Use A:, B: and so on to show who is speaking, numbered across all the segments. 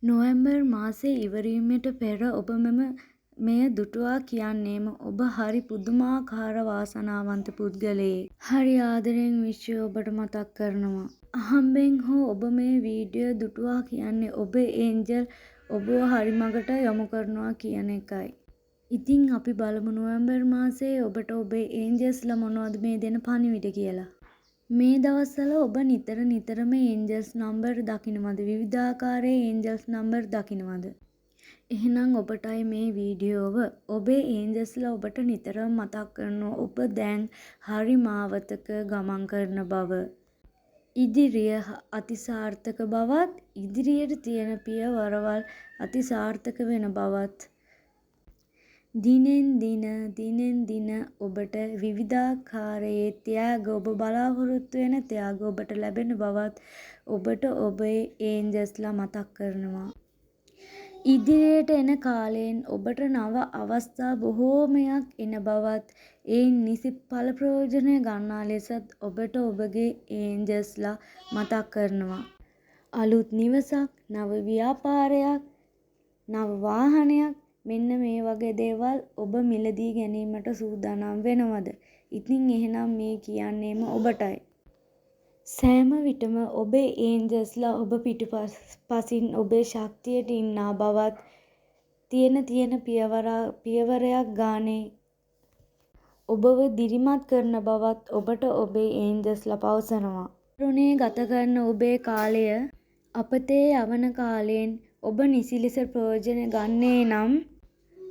A: නොවැම්බර් මාසය ඉවරවීමට පෙර ඔබ මෙය දුටුවා කියන්නේම ඔබ හරි පුදුමාකාර වාසනාවන්ත පුද්ගලයෙක්. හරි ආදරෙන් විශ්වය ඔබට මතක් කරනවා. අහම්බෙන් හෝ ඔබ මේ වීඩියෝ දුටුවා කියන්නේ ඔබේ ඒන්ජල් ඔබව හරි මගට යොමු කරනවා කියන එකයි. ඉතින් අපි බලමු නොවැම්බර් මාසයේ ඔබට ඔබේ ඒන්ජල්ස්ලා මොනවද මේ දෙන පණිවිඩ කියලා. මේ දවස්වල ඔබ නිතර නිතරම ඒන්ජල්ස් නම්බර් දකිනවද? විවිධාකාරයේ ඒන්ජල්ස් නම්බර් දකිනවද? එහෙනම් ඔබටයි මේ වීඩියෝව. ඔබේ ඒන්ජල්ස්ලා ඔබට නිතරම මතක් කරනවා ඔබ දැන් හරි මාවතක ගමන් කරන බව. ඉදිරිය අතිසාර්ථක බවත්, ඉදිරියට තියෙන පියවරවල් අතිසාර්ථක වෙන බවත්, දිනෙන් දින දිනෙන් දින ඔබට විවිධාකාරයේ ත්‍යාග, ඔබ බලාපොරොත්තු වෙන ත්‍යාග ඔබට ලැබෙන බවත් ඔබට ඔබේ ඒන්ජල්ස්ලා මතක් කරනවා. ඉදිරියට එන කාලයෙන් ඔබට නව අවස්ථා බොහෝමයක් එන බවත්, එයින් නිසි ඵල ප්‍රයෝජනය ගන්නා ලෙසත් ඔබට ඔබගේ ඒන්ජල්ස්ලා මතක් කරනවා. අලුත් නිවසක්, නව ව්‍යාපාරයක්, නව වාහනයක්, මෙන්න මේ වගේ දේවල් ඔබ මිලදී ගැනීමට සූදානම් වෙනවද? ඉතින් එහෙනම් මේ කියන්නේම ඔබටයි. සෑම විටම ඔබේ ඒන්ජල්ස්ලා ඔබ පිටුපසින් ඔබේ ශක්තියට ඉන්නා බවත්, තියෙන තියෙන පියවරයක් ගානේ ඔබව දිරිමත් කරන බවත් ඔබට ඔබේ ඒන්ජල්ස්ලා පවසනවා. තරුණයේ ගත කරන ඔබේ කාලය අපතේ යවන කාලයෙන් ඔබ නිසි ලෙස ප්‍රයෝජන ගන්නේ නම්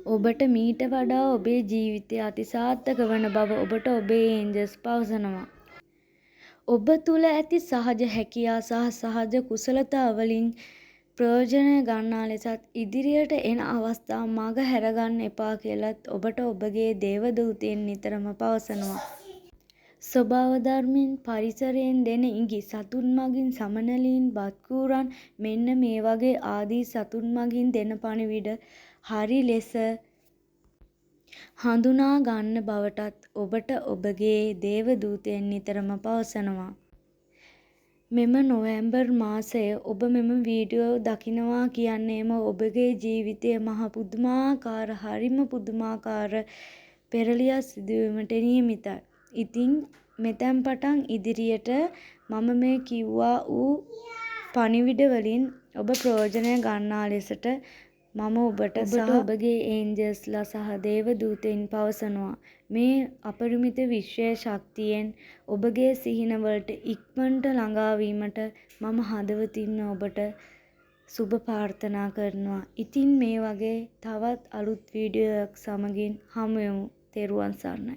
A: ඔබට මීට වඩා ඔබේ ජීවිතය අතිසාර්ථක වන බව ඔබට ඔබේ ඒන්ජල්ස් පවසනවා. ඔබ තුළ ඇති සහජ හැකියා සහ සහජ කුසලතා වලින් ප්‍රයෝජනය ගන්නා ලෙසත් ඉදිරියට එන අවස්ථා මග හැරගන්න එපා කියලත් ඔබට ඔබගේ දේවදූතයන් නිතරම පවසනවා. ස්වභාව ධර්මයෙන්, පරිසරයෙන් දෙන ඉඟි, සතුන් මගින්, සමනලීන්, බත්කූරන්, මෙන්න මේ වගේ ආදී සතුන් මගින් දෙන පණිවිඩ හරි ලෙස හඳුනා ගන්න බවටත් ඔබට ඔබගේ දේවදූතයන් නිතරම පවසනවා. මෙම නොවැම්බර් මාසය ඔබ මෙම වීඩියෝ දකිනවා කියන්නේම ඔබගේ ජීවිතයේ මහ පුදුමාකාර, හරිම පුදුමාකාර පෙරලියක් සිදුවීමට නියමිතයි. ඉතින් මෙතැන් පටන් ඉදිරියට මම මේ කිව්වා වූ පණිවිඩ වලින් ඔබ ප්‍රයෝජනය ගන්නා ලෙසට මම ඔබට සහ ඔබගේ ඒන්ජල්ස්ලා සහ දේවදූතයින් පවසනවා. මේ අපරිමිත විශ්වය ශක්තියෙන් ඔබගේ සිහිනවලට ඉක්මනට ළඟා වීමට මම හදවතින්ම ඔබට සුබ ප්‍රාර්ථනා කරනවා. ඉතින් මේ වගේ තවත් අලුත් වීඩියෝ එකක් සමගින් හමු වෙමු. තෙරුවන් සරණයි.